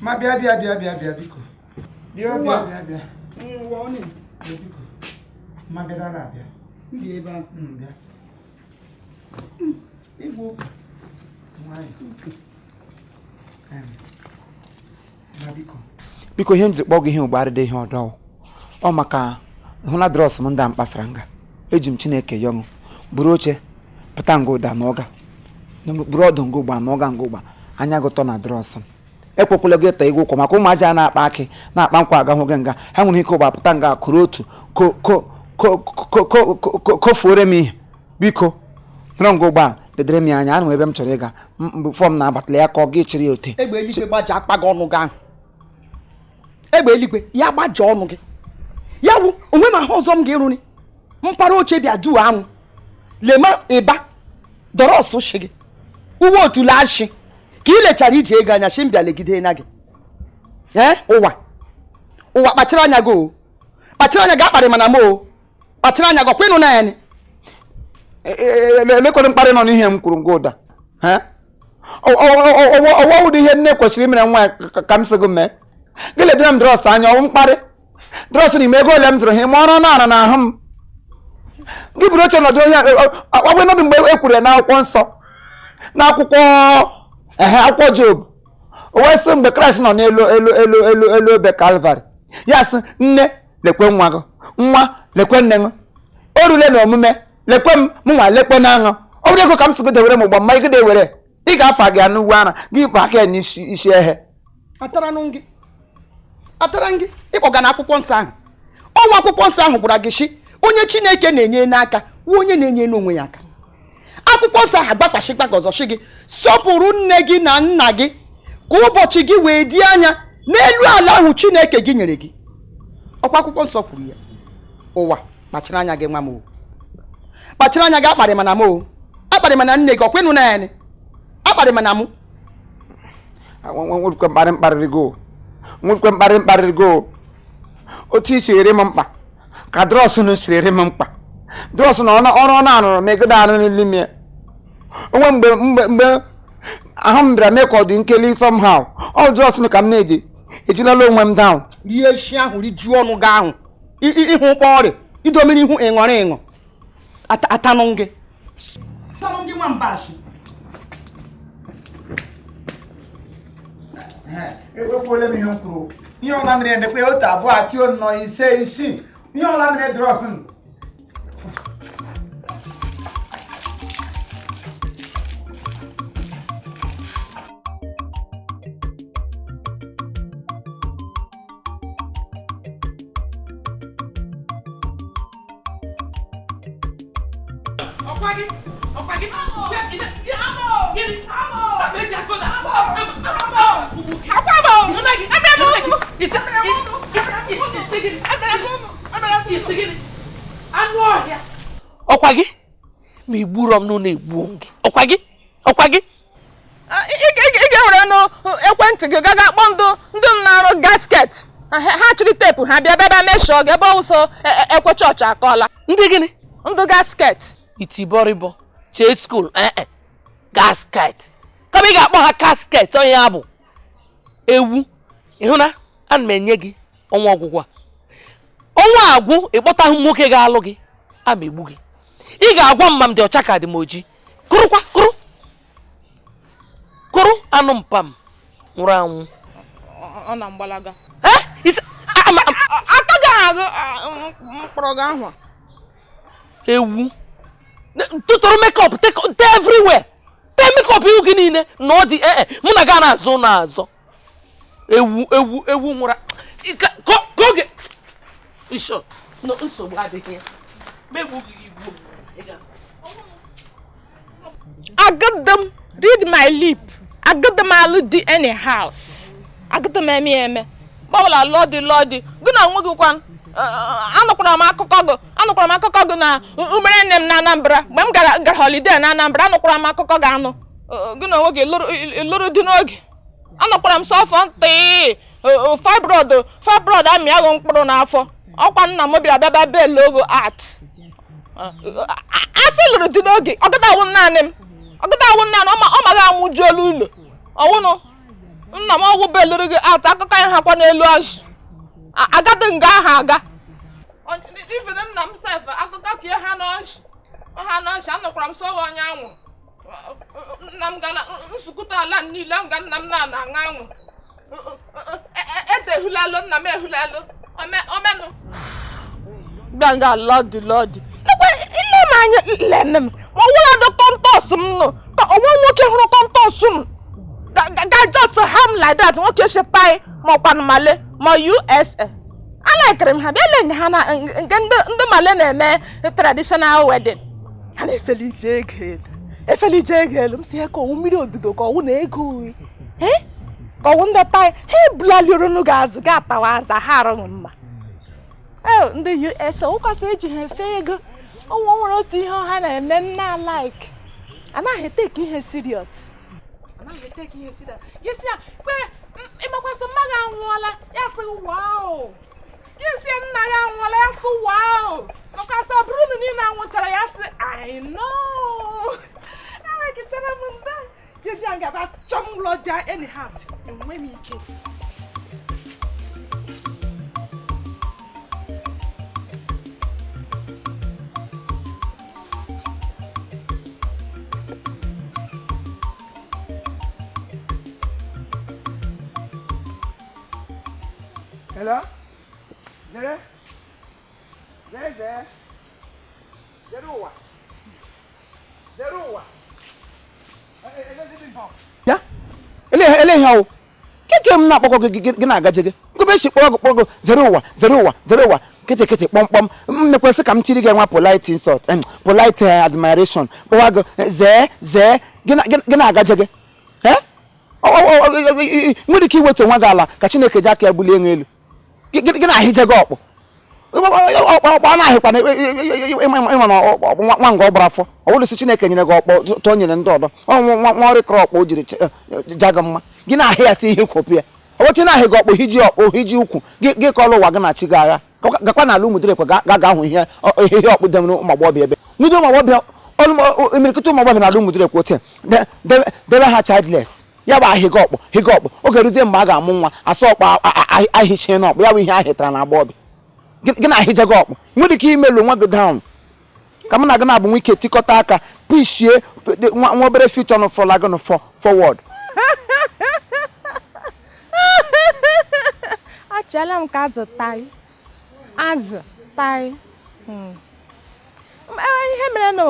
Ma bịa bịa bịa bịa bịa biko bịa bịa bịa bịa biko ma bịa dara abịa bịa ebe ahụ bịa igbo nwayọ ma biko biko ihe m jiri kpọọ gị ihe ugbo adịdị ihe ọdọ ọ maka hụ na drọs m ndị a m kpasara nga eji m Chineke yọọ m buru oche pụta nga ụda na ọga buru ọdụ nga ụgba na ọga nga ụgba anya gị ụtọ na drọs m ekwekwala gị ịta ego ụkwụ maka ụmụazị a na-akpa akị na-akpa nkwa agahụ gị nga ha nwere ike ụgba pụta nga kụrụ otu kofuore m ihe biko nọrọ nga ụgba ledere m ya anya anụ m ebe m chọrọ ịga fọm na-abatala ya ka ọ gị chịrị ya ote egbe eluigwe gbaji akpa gị ọnụ gị ahụ egbe eluigwe ya gbaji ọnụ gị ya wụ onwe m ahụ ọzọ m ga-eruri mpara oche bịa duo anwụ lema ịba dọrọ ọsụ shi gị uwe otule ashị ka ị lechara ije ego anya shi mbịa legide na gị ee ụwa ụwa kpachara anya gị o kpachara anya gị akparị mana m o kpachara anya gị ọkwa ịnụ na ya ni elekwere mkparị nọ n'ihe m kwuru nga ụda ọwọwụdị ihe nne kwesịrị imere nwa ya ka m sị gị mee gị ledere m drọs anya ọwụ mkparị drọs n'ime ego ole m zụrụ ha ime ọrụ na-ara n'ahụ m gị buru oche nọdụ onye ọgwụ nọdụ mgbe e kwuru ya n'akwụkwọ nsọ n'akwụkwọ ehe akwụkwọ Job o wee sị mgbe Kraịst nọ n'elu elu elu elu elu obe Kalvarị ya sị nne lekwe nwa gị nwa lekwe nne gị o rule na omume lekwe m mụ nwa lekwe na aṅụ ọ bụrụ ego ka m sị gị dewere m ụgbọ mma gị dewere ị ga-afa gị n'ugwu ara gị fa aka ya n'isi isi ehe ataranụ gị atara gị ịkpọga na akwụkwọ nsọ ahụ ọnwa akwụkwọ nsọ ahụ gwara gị shi onye Chineke na-enye n'aka wụ onye na-enye n'onwe ya aka akwụkwọ nsọ ahụ agbakwashịkpa gị ọzọ shi gị sọpụrụ nne gị na nna gị ka ụbọchị gị wee dị anya n'elu ala ahụ Chineke gị nyere gị ọkwa akwụkwọ nsọ kwuru ya ụwa kpachara anya gị nwa m o kpachara anya gị akparị mana m o akparị mana nne gị ọkwa ịnụ na ya ni akparị mana mụ nwekwe mkparị mkparịrị go nwekwe mkparị mkparịrị go otu i si ere m mkpa ka drọs nụ siri ere m mkpa drọs na ọrụ ọ na-arụrụ ma egodo arụ n'ime ya onwe mgbe mgbe mgbe ahụ m bịara mee ka ọ dị nkeli somehow ọ drọs nụ ka m na-eji ejilala onwe m down rie shi ahụ rijuo ọnụ gị ahụ ihu ụkpọ ọrịa idomere ihu ịṅọrọ ịṅọ atanụ gị atanụ gị nwamba ashị ekwuola m ihe m kwuru ihe ọla mere ndekwa otu abụọ atọ anọ ise isii ihe ọla mere drọs m Ọkwa gị ma igburo m n'ụlọ egbuo m gị ọkwa gị ọkwa gị ị ga-ewere nụ ekwentị gị gaga kpọọ ndị m na-arụ gasket ha chịrị teepu ha bịa bịa meshọọ gị ebe ọwụsọ ekwe chọọchị akọọla ndị gịnị ndụ gasket itibọrịbọ chee skuul ee gasket kama ị ga-akpọ ha kasket onye ya bụ ewu ịhụ na ana m enye gị Ọnwa ọgwụgwụ a, ọnwa agwụ, ịkpọtahụ m nwoke ga-alụ gị, ama egbu gị. Ị ga-agwa m ma m dị ọcha ka dị m oji. Kụrụkwa kụrụ kụrụ anụ mpam nwụrụ anwụ. Ọ na mgbalaga. Eh? Aka gị ahụ mkpọrọ gị ahụ. Ewu tụtụrụ mekọp te everywhere, te mekọp ihu gị niile na ọ dị ee mụ na gị na-azụ na-azọ. Ewu ewu ewu nwụrụ ka oge nsogbu adịghị ya. Agụdị m, read my lip, agụdị m alụ di any house, agụdị m eme eme gbawala lụọ di lụọ di gị na onwe gị kwan. Anụkwara m akụkọ gị, anụkwara m akụkọ gị na umere nne m na Anambra mgbe m gara holiday na Anambra. Anụkwara m akụkọ gị anụ gị na onwe gị lụrụ di n'oge. Anụkwara m sọfọ ntị fibroid fibroid amị aghụ mkpụrụ n'afọ. Ọkwa nna m bịara bịaba belu ogo art asị lụrụ di n'oge. Ọgọdawụ naanị m, ọgọdawụ naanị ọ maghị amụju olu ụlọ ọwụnụ nna m ọgwụ belụrụ gị art. Akụkọ anyị hakwa n'elu azụ agadi nga ahụ aga ifere nna m sef akụkọ ka ha n'ọchị ha n'ọchị. Anụkwara m sọwa onye anwụ nna m gara nsukuta ala niile nga nna m na-ana aṅụ anwụ ede ehulalụ nna m ehulalụ omenụ bịa nga lọdị lọdị ile m anya lene m ma ọwụla dị kọntọs m nụ ka onwe nwoke hụrụ kọntọs m ga just ham like that. Nwoke shetai ma ọkwanụ male ma USA alaikiri m ha bịa lenye ha na nke ndị male na-eme traditional wedding. Ha na-efelije ego elu, efelije ego elu. M si ka ọwụ mmiri odudo ka ọwụ na ego oyi ka ọwụ ndị tai ha ebulalirunu gị azụ ga atawa azụ ha arụghị mma. Ndị USA ụkwasị eji ha efe ego. Ọnwa nwere otu ihe ha na-eme nna like anaghị eteke ihe serious, anaghị eteke ihe serious. Gị ya kwe ịmakwasị mma gị anwụọla ya sị wow, gị sị nna ya anwụọla ya sị wow, makwasị ọ bụrụ na niile anwụchara ya sị I know. Alakịchara m ndị gị bịa ngaba chọm ụlọ dị any house enwe m ike. Hello? Zere? Zere zere? Zere ụwa? Zere ụwa? Ya? Ele ihe ọwụ? Keke m na-akpọkọ gị gị na-agaje gị. Nkube si kpọrọ gị kpọrọ gị zere ụwa zere ụwa zere ụwa kịtị kịtị kpọmkpọm. M mekwesị ka m tiri gị nwa polite insult, polite admiration. Kpọwa gị zee zee gị na-agaje gị. Nwere ike iwetu onwe gị ala ka Chineke ji aka ya bulie elu. Gị na-ahịje gị ọkpụ ọkpọ a na-ahịkwa ịma na nwa nga ọ gbara afọ ọ bụrụ si Chineke nyere gị ọkpọ tụọ nyere ndị ọdọ nwa ọrịkọrọ ọkpọ o jiri ja gị mma gị na-ahị ya si ihe kwopụ ya ọ bụtụ na-ahị gị ọkpọ hiji ọkpọ hiji ukwu gị kọrọ ụwa gị na chi gị agha gakwa n'ala Ụmụdịrekwe ga ga ahụ ihe ihe ọkpụ demere ụmụ agbọghọbịa ebe ndị ụmụ agbọghọbịa imirikiti ụmụ agbọghọbịa n'ala Ụmụdịrekwe ote debe ha childless. Ya bụ ahịga ọkpọ hịga ọkpọ oge ruzie mgbe a ga-amụ nwa asa ọkpọ ahịchie n'ọkpọ ya bụ ihe ahịtara na agbọghọbịa gị na-ahịje gị ọkpọ nwere ike imelu nwa gị down ka mụ na gị na-abụ nwike tikọta aka pishie nwa obere future nụ fọla gị nụ forward. Achọla m ka azụ tai azụ tai ihe mere na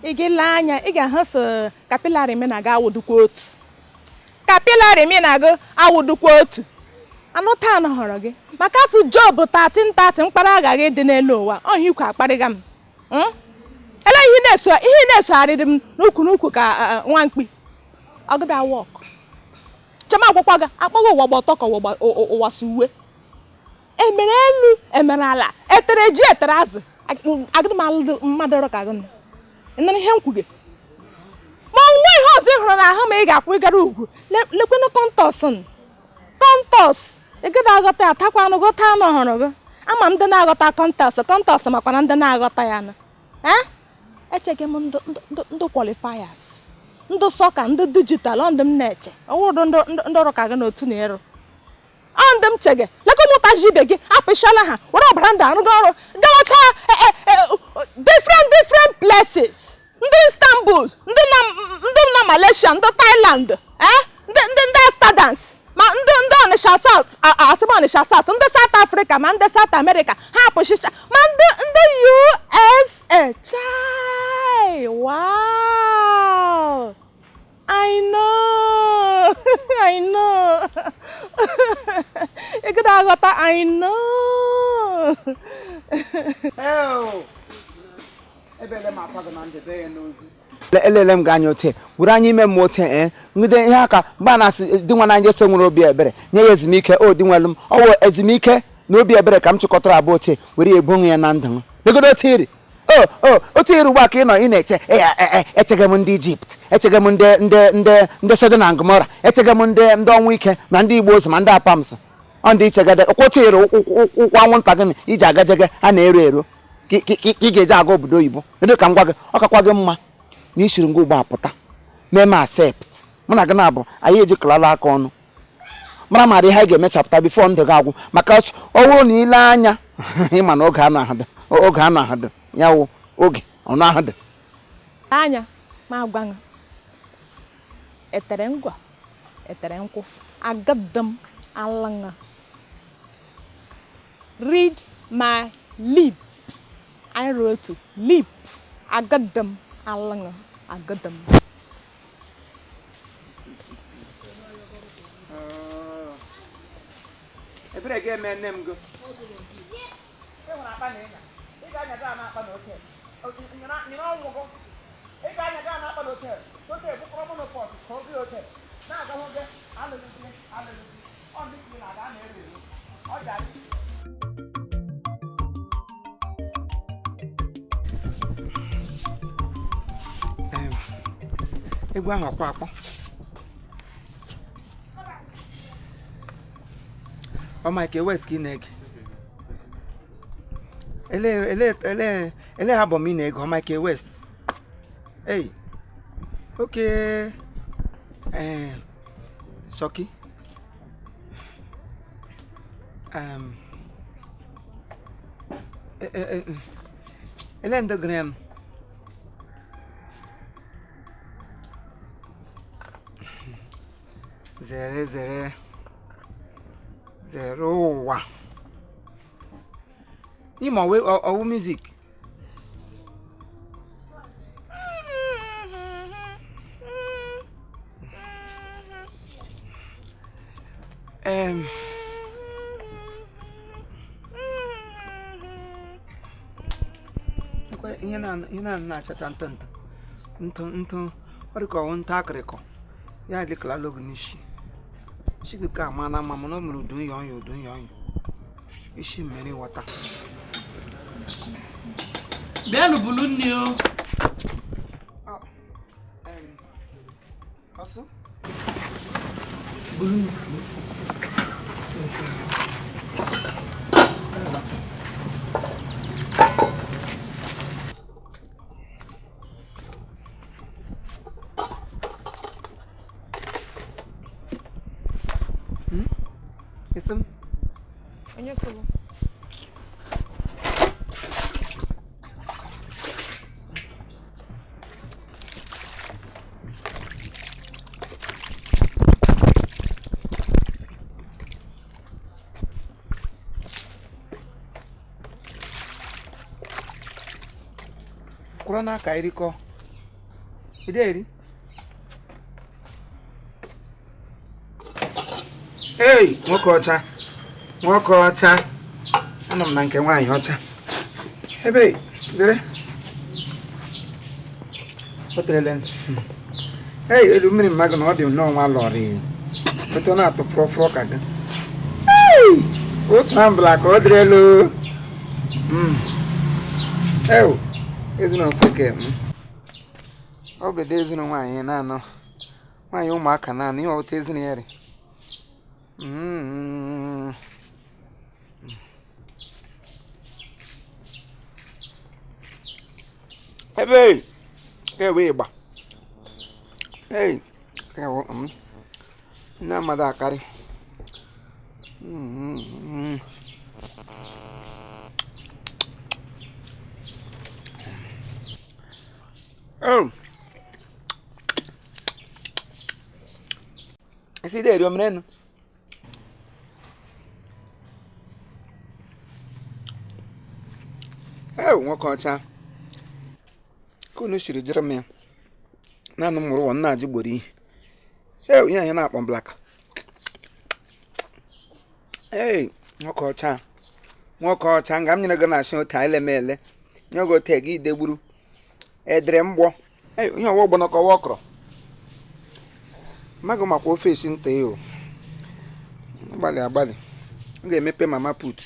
ị gị lee anya ị ga-ahụ so kapịlarị m na-aga awụdukwa otu kapịlarị m na-aga awụdukwa otu anụ taa họrọ gị maka asụ Job 13:30 mkpara agaghị dị n'elu ụwa ọhịa ikwe akparịga m ele ihe na-esogharịrị m n'ukwu n'ukwu ka nwa mkpi ọgụda wọk chema akwụkwọ gị akpọghị ụwa gba ọtọ ka ụwa si uwe emere elu emere ala etere ji etere azụ agụdị m alụ mmadụ ọrụ ka gị nọ ihe m kwuge ma onwe ihe ọzọ ị hụrụ n'ahụ ma ị ga-akwụ ịgara ugwu lekwenụ kọntọs kọntọs ị gịda aghọta ya takwanụ gụta anụ hụrụ gị ama ndị na-aghọta kọntọs kọntọs makwana ndị na-aghọta ya nụ echeghị m ndị kwalifiers ndị sọka ndị dijitalụ ndị m na-eche ọwụrụ ndị ọrụ ka gị n'otu na ịrụ Ọ ndị m chege leka ụmụtaji ibe gị apịchala ha were ọbara ndụ arụgo ọrụ gawacha different different places, ndị Istanbul, ndị na Malaysia, ndị Thailand, ndị ndị Amsterdam, ma ndị ndị Onitsha South, asị m Onitsha South, ndị South Africa, ma ndị South America, ha apụchicha, ma ndị ndị USA. Chai, wow, I know, I know. Ị gịda aghọta, I know. Elele m gị anya ote were anya ime mmụọ ote ee ngide ihe aka mgbe a na-asị di nwa na Jesu nwere obi ebere nye ya ezumike. O di nwelu m ọ wụ ezumike na obi ebere ka m chịkọtara abụọ ote were ya ebonwe ya na ndụ m. Legodo otu iri o otu iri ugbu a ka ị nọ ị na-eche echege m ndị Ijipt, echege m ndị ndị ndị ndị Sodom na Gomora, echege m ndị ndị ọnwụ ike na ndị Igbo ozu ma ndị apams ọ ndị ichegede ụkwụ otu iri ụkwụ anwụnta gị iji agajege a na-ero ero ka ị ga-eji aga obodo oyibo. Edo ka m gwa gị, ọ kakwa gị mma na isiri ngwa ugbo apụta mee m accept mụ na gị na-abụ anyị ejikọlala aka ọnụ mara mara ihe anyị ga-emechapụta bifo ndụ gị agwụ, maka ọ bụrụ na ile anya ịma na oge a na-ahadụ oge a na-ahadụ ya wụ oge ọ na-ahadụ anya ma agwa gị etere ngwa etere nkwụ agadam alanga. Read my lip. I wrote lip. Agadam alanga agadam. Ebere ga-eme nne m go. Ị nwere akpa na ịnya. Ị ga-anya gaa na-akpa n'hotel. Nyere ọnwụ gụ. Ị ga-anya gaa na-akpa n'hotel. Hotel bụkọrọ monopọt ka obi hotel. Na-aga hụ gị alụghị di alụghị di. Ọ ndị kwuru na aga na-ere ere. Ọ dị adị. Egwu ahụ ọkpọ akpọ. Ọ Michael West ka ị na-ege. Ele ele ele ele album ị na-ege ọ Michael West. Hey. Okay. Shoki. Ele ndị gụrụ ya m. Zere zere zere ụwa. Ime ọwụ music. Ihe na-achacha ntụ ntụ ntụ ntụ ọ dịka ọwụ ntụ akịrịkọ ya dịkala logo n'isi isi gị ka ama na mma mana o mere udu nyọ nyọ udu nyọ nyọ isi mmiri wọta. Bịanụ bulu nne o. Ọsụ? Bulu nne. Onye sịrị? Kwụrụ n'aka irikọ. Ide eri? Ei, nwoke ọcha. Nwoke ọcha. Anọ m na nke nwaanyị ọcha. Ebe zere. O terele. Ei, elu mmiri mmadụ na ọ dị nnọọ nwa lọrị. Otu ọ na-atụ fụrọ fụrọ ka gị. Ei, otu na mbụla ka ọ dịrị elu. Ew, ezinụlọ ofeke m. Ọ bụ ede ezinụlọ nwaanyị na-anọ. Nwaanyị ụmụaka na-anọ, ihe ọwụta ezinụlọ ya dị. Ebe ewe ịgba. Ei, ewe nne mmadụ akarị. Oh. Isi dị eri omerenu. Ee, nwoke ọcha ka unu siri jiri m ya naanị m mụrụ ụwa nna ajụ gboro ihe. Ee, ihe anyị na-akpọ blaka. Ee, nwoke ọcha, nwoke ọcha, nga m nyere gị na-asị otu anyị leme ele nye gị otu gị idegburu edere mgbọ. Ee, ihe ọwa ọgbọnọ ka ọwa ọkọrọ mmadụ makwa ofe esi nta ya o agbalị agbalị m ga-emepe mama put.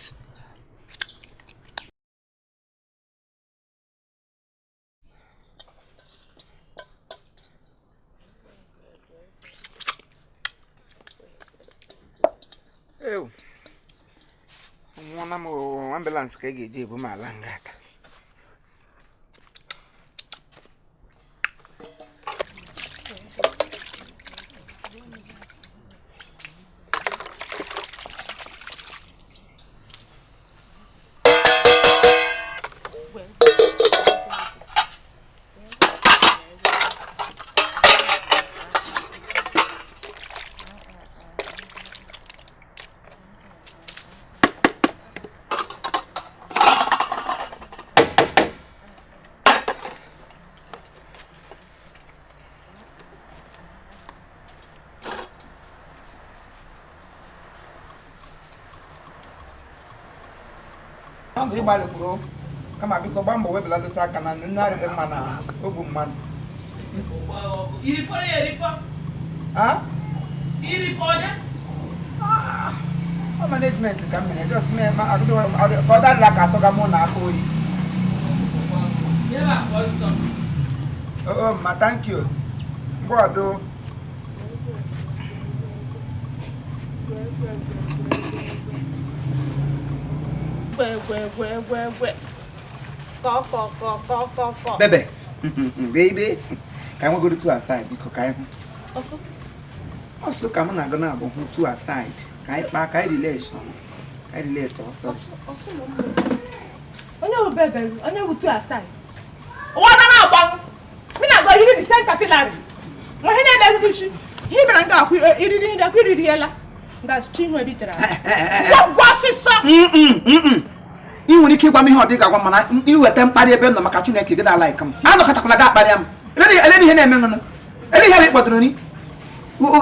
Ew. Nwụọna m o, ambulance ka ị ga-eji ebu m ala nga ata. Ọ bụ ịgbalị kwuru kama biko gbaa mbọ webeladota aka na nnu adịghị mma na ogbu mmadụ. Irifọ ya erifọ. Ah? Irifọ ya. Ọ management ka m mere just mee ma agụdọ ka ọ darịla ka asọga mụ na aka oyi. Ebe a ka ọ zụtọ. Oh, ma thank you. Mgbe ọdụ. Gwe gwe gwe gwe gwe. Kọ kọ kọ kọ kọ kọ. Bebe. Baby. Ka anyị nwegoro two aside biko ka anyị hụ. Ọsụ. Ọsụ ka mụ na gị na-abụ hụ two aside. Ka anyị kpaa ka anyị relation. Ka anyị relate ọsọ. Ọsụ na ụmụ. Onye wụ bebe, onye wụ two aside. Ụwa na na-agbanwe. Mi na go yiri the same capillary. Ma ihe na-eme gị isi. Ihe mere nga akwụ iriri nri akwụ iriri ela. Nga chinwe bi jara. Gwa gwa ọsịsọ. Ị nwere ike ịgwa m ihe ọ dị ga-agwa m mana iweta mkparị ebe m nọ maka Chineke gị na-ala m. Anọkọtakwala gị akparịa m. Ele ihe na-eme nụnụ. Ele ihe bụ ịkpọdoro nri.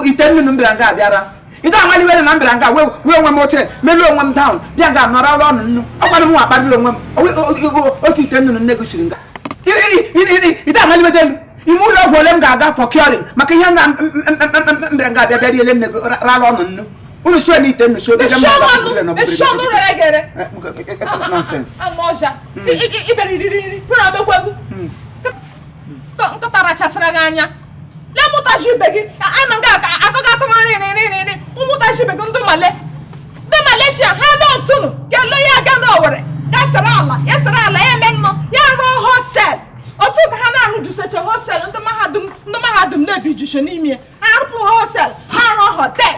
Ite nnụnụ m bịara nga abịara. Ide amaliwere na m bịara nga wee onwe m oche meluo onwe m down bịa nga nọrọ ọnụ nnu. Ọkwanụ m nwa akparịrị onwe m. Otu ite nnụnụ nne gị siri nga. Ide amaliwede elu. Ime ụlọ ọgwụ ole m ga-aga for curing maka ihe na m bịara nga abịa bịa riele nne gị rara ọnụ nnu. Unu shio na ite nnu shio ebe m Eshọnụ eshọnụ rere gere. Nonsense. Anụ ọja. Ibere iriri nri. Pụrụ abekwegwu. Nkịta rachasịrị gị anya. Lee mụtaji ibe gị. Anụ nga akọga akọga nri nri nri nri. Ụmụtaji ibe gị ndị Male. Ndị Malaysia ha lee otunu. Ga-ele ya aga n'Owere. Ga sara ala. Ya sara ala ya eme nnọ. Ya rụọ hostel. Otu ka ha na-arụ jusecha hostel ndị mahadum ndị mahadum na-ebi jushe n'ime ya. Ha arụpụ hostel. Ha rụọ hotel.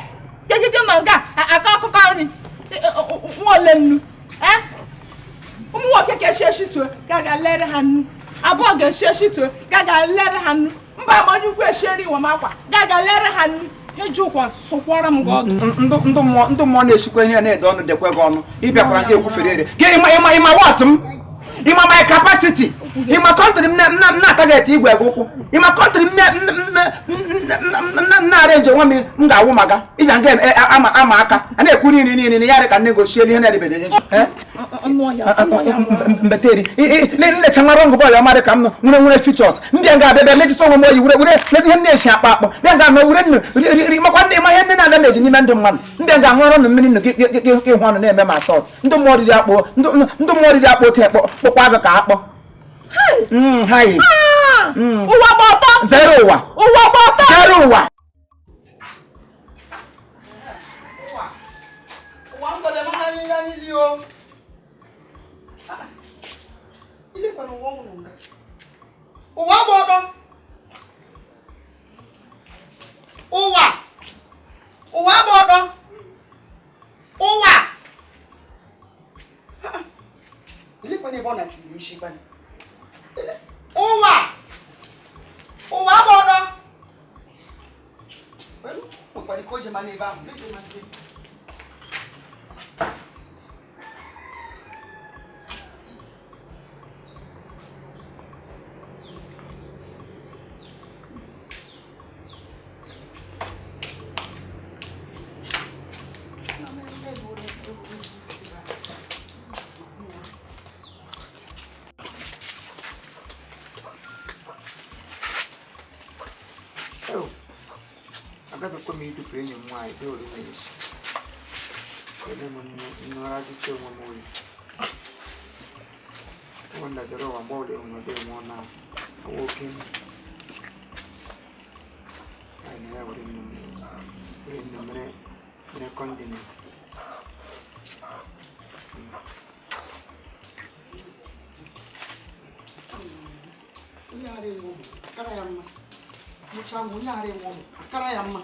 Gegege nọ nga akọ akụkọ nri. Nwa ole nnu. Ụmụ nwoke ga-eshi eshi tuo ga ga lere ha nnu. Abụọ ga-eshi eshi tuo ga ga lere ha nnu. Mba ma onye ukwu eshieri iwom akwa ga ga lere ha nnu. Eji ụkwa sụkwara m gị ọdụ. Ndụ mmụọ na-esikwa ihe na-ede ọnụ dekwe gị ọnụ. Ịbịakwara nke ekwufere ere. Gị ịma ịma ịma what m? Ịma my capacity? Ịma country m na-ataget igwe gị ụkwụ? Ịma country m na-arrange onwe m m ga-awụ maga? Ịbịa nga ama aka. A na-ekwu niile niile ya dị ka nne gosi ihe na-edebede. Ọnụ ọhịa ọnụ ọhịa. Mbeteri nlecha nwa rọng bọọlụ ọma dị ka m nọ nwere nwere features mbịa nga abịa bịa mejisi onwe m oyi were were lede ihe m na-esi akpa akpọ bịa nga nọ were nnu ri makwa nne ma ihe nne na-aga na-eji n'ime ndụ mmadụ mbịa nga ṅụọrọ nụ mmiri nnu gị gị hụ ọnụ na-eme ma asọt ndụ mmụọ riri akpụ ndụ mmụọ riri akpụ otu ekpọ kpụkwa gị ka akpọ. Hai. Ụwa gba ọtọ. Zere ụwa. Ụwa gba ọtọ. Zere ụwa. Ụwa ngọdẹ máa ń yá nílé o. Ilé ìpanu wọ́n wù nù. Ụwa gba ọtọ. Ụwa. Ụwa gba ọtọ. Ụwa. Ilé ìpanu ìbọn náà ti yìí ṣe gbani. Ụwa. jema n'ebe ahụ mejemasị. Agabekwa m idupu enyi m nwaanyị bịa olu na-echi ele m nnọra gịsị onwe m oyi ụmụ ndazere ụwa mgbe ọbụla enwere ọdị enwe na ọwa oke m anyị na ya were nnu were nnu mere mere kọndinent. Onye ghara enwe ụmụ akara ya mma mụcha ụmụ, onye ghara enwe ụmụ akara ya mma.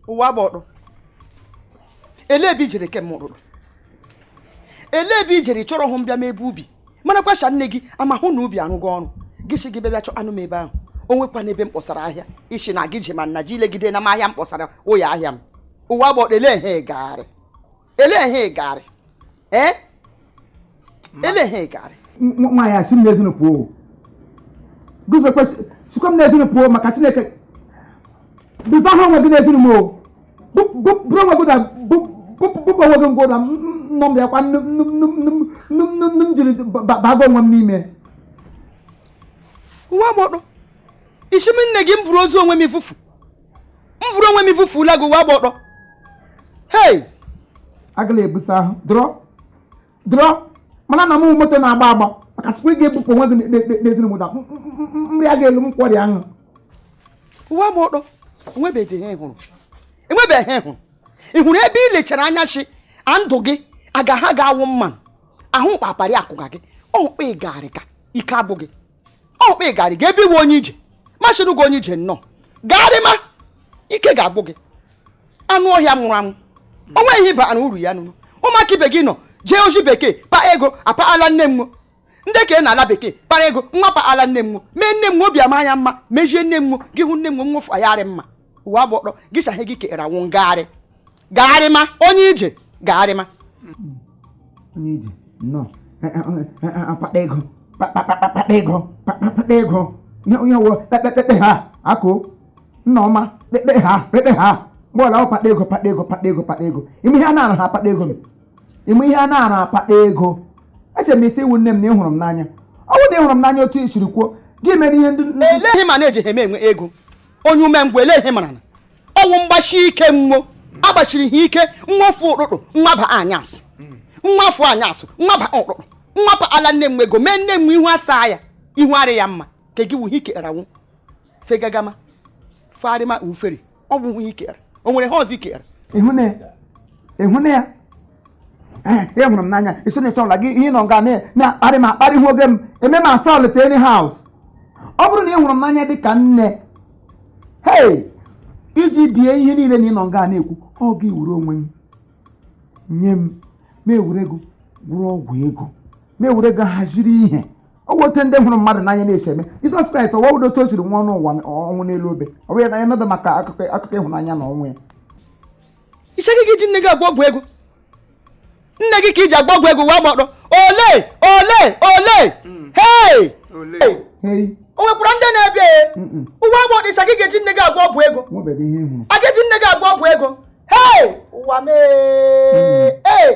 Ụwa gba ọkpọ, elee ebe ijere kem rụrụ, elee ebe ijere ị chọrọ hụ m bịa m ebe ubi mana kwasha nne gị ama hụ na ubi arụgo ọrụ gị si gị bịa chọ anụ m ebe ahụ o nwekwa n'ebe m kpọsara ahịa ishi na gị je ma nna ji legide na m ahịa m kpọsara ụyọ ahịa m. Ụwa gba ọkpọ, elee ihe ịgagharị, elee ihe ịgagharị, ee, elee ihe ịgagharị. Nwaanyị a si m n'ezinụ pụọ, guzokwe sikwa m n'ezinụ pụọ maka Chineke duza ha onwe gị n'ezinụ m o bụrụ onwe gị na bụpụ onwe gị ngwa na nọ m bịakwa nnu m jiri bago onwe m n'ime. Ụwa gba ọkpọ, isi m nne gị m buru ozu onwe m ifufu, m buru onwe m ifufula gị. Ụwa gba ọkpọ, hei, agala ebusa ahụ dọrọ dọrọ mana na m moto na-agba agba maka Chukwu ị ga-ebupụ onwe gị n'ezinụ m na nri a ga-elu m kwọrị aṅụ. Ụwa gba ọkpọ, enwebeghị ihe hụrụ, enwebeghị ihe hụrụ. Ị hụrụ ebe ị lechara anya chi a ndụ gị aga ha ga-awụ mmanụ ahụ kpaparị akụga gị ọhụkpa ịgarị ka ike abụ gị ọhụkpa ịgarị ga ebe iwe onye ije masịrị gị onye ije nnọọ garịma ike ga-agbụ gị anụ ọhịa nwụrụ anwụ onwe ihe bara uru ya nụrụ. Ụmụaka ibe gị nọ jee ozi bekee pa ego apaala nne m ndị ka ị na-ala bekee para ego nwa paala nne m mee nne m obi ama ya mma mejie nne m gị hụ nne m nwụfụ ayarị mma. Ụwa gba ọkpọ gị chaghị gị kere anwụ ngagharị gagharịma onye ije gagharịma onye ije nnọọ akpata ego kpakpakpakpakpa ego kpakpakpakpa ego onye wụ kpekpekpe ha akụ nnaọma kpekpe ha kpekpe ha mgbe ọla kpata ego kpata ego kpata ego kpata ego ime ihe a na-ara ha akpata ego ime ihe a na-ara akpata ego. Eche m isi iwu nne m na ị hụrụ m n'anya ọ bụrụ na ị hụrụ m n'anya otu i siri kwuo gị mere ihe ndị elee ihe ma na-eji ha eme enwe ego onye umengwụ elee ihe mara na ọnwụ mgbachi ike mmụọ agbachiri ha ike nwafu ụtụtụ nwaba anyasụ nwafu anyasụ nwaba ụtụtụ nwapa ala nne m ego mee nne m ihu asa ya ihu arị ya mma ka gị wuhe ikere anwụ fegagama farịma ufere ọ bụ ihe ikere o nwere ha ọzọ ikere. Ịhụna ya ị hụrụ m n'anya isi na ịchọla gị ihe nọ nga na-akparị m akparị hụ oge m eme m asọlt any house. Ọ bụrụ na ị hụrụ m n'anya dị ka nne hei iji bie ihe niile na ị nọ nga na-ekwu ọ gị wuru onwe m nye m ma ewere ego gwụrụ ọgwụ ego ma ewere ego haziri ihe ọ wote ndị hụrụ mmadụ n'anya na-esi eme. Jizọs Kraịst ọwa otu o siri nwụọ n'ụwa ọnwụ n'elu obe ọ bụghị na ya nọdụ maka akụkọ ịhụnanya na ọnwụ ya. Icheghị gị ji nne gị agba ọgwụ ego nne gị ka iji agba ọgwụ ego wa gba ọkpọ ole ole ole hei o nwekwara ndị na-ebịa ụwa gba ọkpọ ịcha gị ga-eji nne gị agba ọgwụ ego a ga-eji nne gị agba ọgwụ ego hei ụwa mee ee.